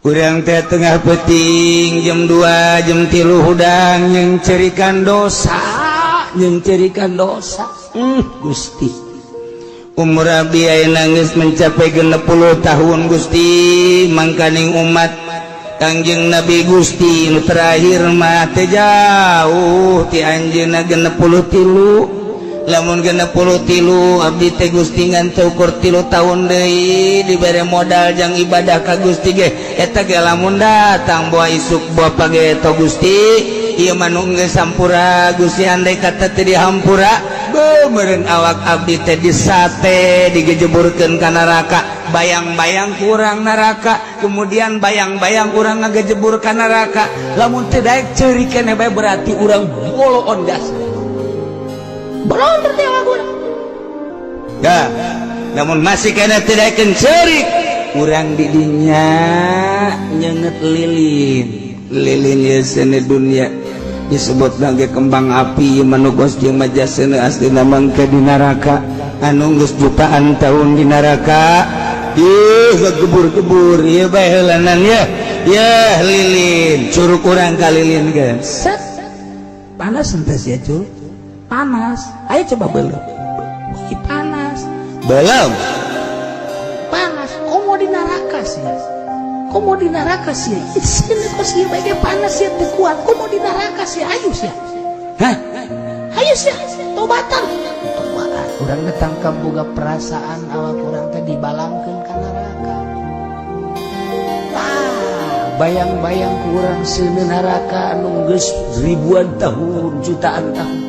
Urang teh tengah peuting jam 2, jam 3 hudang yang cerikan dosa, yang cerikan dosa. Gusti, umur abdi ayeuna geus mencapai 60 tahun, Gusti. Mangkaning umat Kangjeng Nabi, Gusti, nu terakhir mah teh jauh ti anjeunna 63. Lamun 63 abdi teh, Gusti, ngan teu ukur 3 tahun deui dibere modal jang ibadah ka Gusti ge. Eta ge lamun datang boa isuk boa pageto, Gusti. Ieu mah nu geus sampura, Gusti. Andai kata teu dihampura, beuh, awak abdi teh disate, digejeburkeun ka neraka. Bayang-bayang kurang neraka, kemudian bayang-bayang urang ngagejebur ka neraka. Lamun teu daek ceurik keneh bae, berarti urang boloon gas. Belum berarti awak urang. Ya, namun masih kena tidak ceurik, urang didinya nyenget lilin. Lilin ya sene dunia disebut lagi kembang api manugos jeung majasene asli mangke di neraka anu geus jutaan tahun di neraka. Ih, gebur-gebur ieu bae heulanan ya. Ya lilin curug urang ka lilin ge. Set. Panas henteu sia, cul? Panas. Ayo coba belum. Ih, panas. Belum. Panas. Komo di neraka sih? Komo di neraka sih? Sini kok sih bae panas sih teu kuat. Komo di neraka sih? Ayo sih. Hah? Ayo sih. Tobatan. Tobatan. Urang datang ka boga perasaan awak urang teh dibalangkeun ka neraka. Tah, bayang-bayang ku urang seuneu neraka anu geus ribuan tahun, jutaan tahun.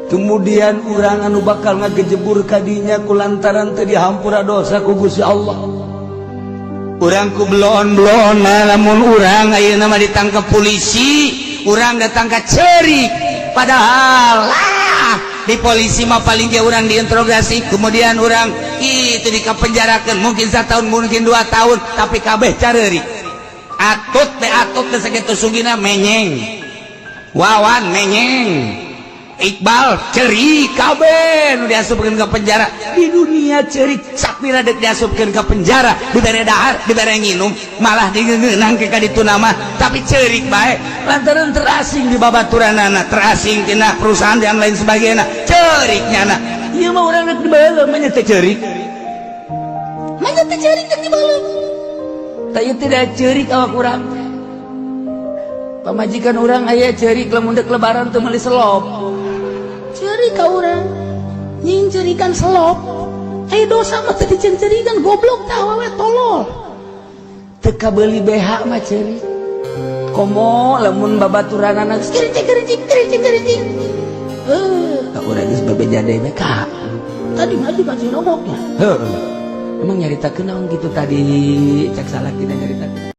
Kemudian urang anu bakal ngagejebur kadinya kulantaran teu dihampura dosa ku Gusti Allah. Urang ku belon-belon. Lamun urang ayeuna mah ditangkap polisi, urang datang ka cerik. Padahal lah di polisi mah paling ge urang diinterogasi, kemudian urang itu dikapenjarakeun mungkin 1 tahun, mungkin 2 tahun, tapi kabeh careurik. Atut teh, atut teh sakitu sugina menyeng. Wawan menyeng. Iqbal cerik, kabeh nu diasupkeun ke penjara di dunia cerik. Sapira dek diasupkeun ke penjara, dibere dahar, dibere nginum, malah digeungeunang ke kaditu nama, tapi cerik bae lantaran terasing di babaturanana, terasing tina perusahaan dan lain sebagainya, cerik nyana. Ieu mah urang dek dibaheula mah nya teh cerik. Manya teh ceurik dek dibaheula. Tah, ieu tidak cerik awak urang. Pamajikan urang aya cerik lamun dek lebaran teu meuli selop. Ceurik ka urang. Nyingcerikan selop. Aya dosa mah teu dicencerikan, goblok tah awewe tolol. Teu kabeuli BH mah ceurik. Komo lamun babaturanana Kericik kericik kericik kericik. Eh, ka urang geus bebeja deui ka. Tadi ngaji ngaji rokoknya. Heuh. Emang nyaritakeun naon gitu tadi? Cek salah kita nyaritakeun.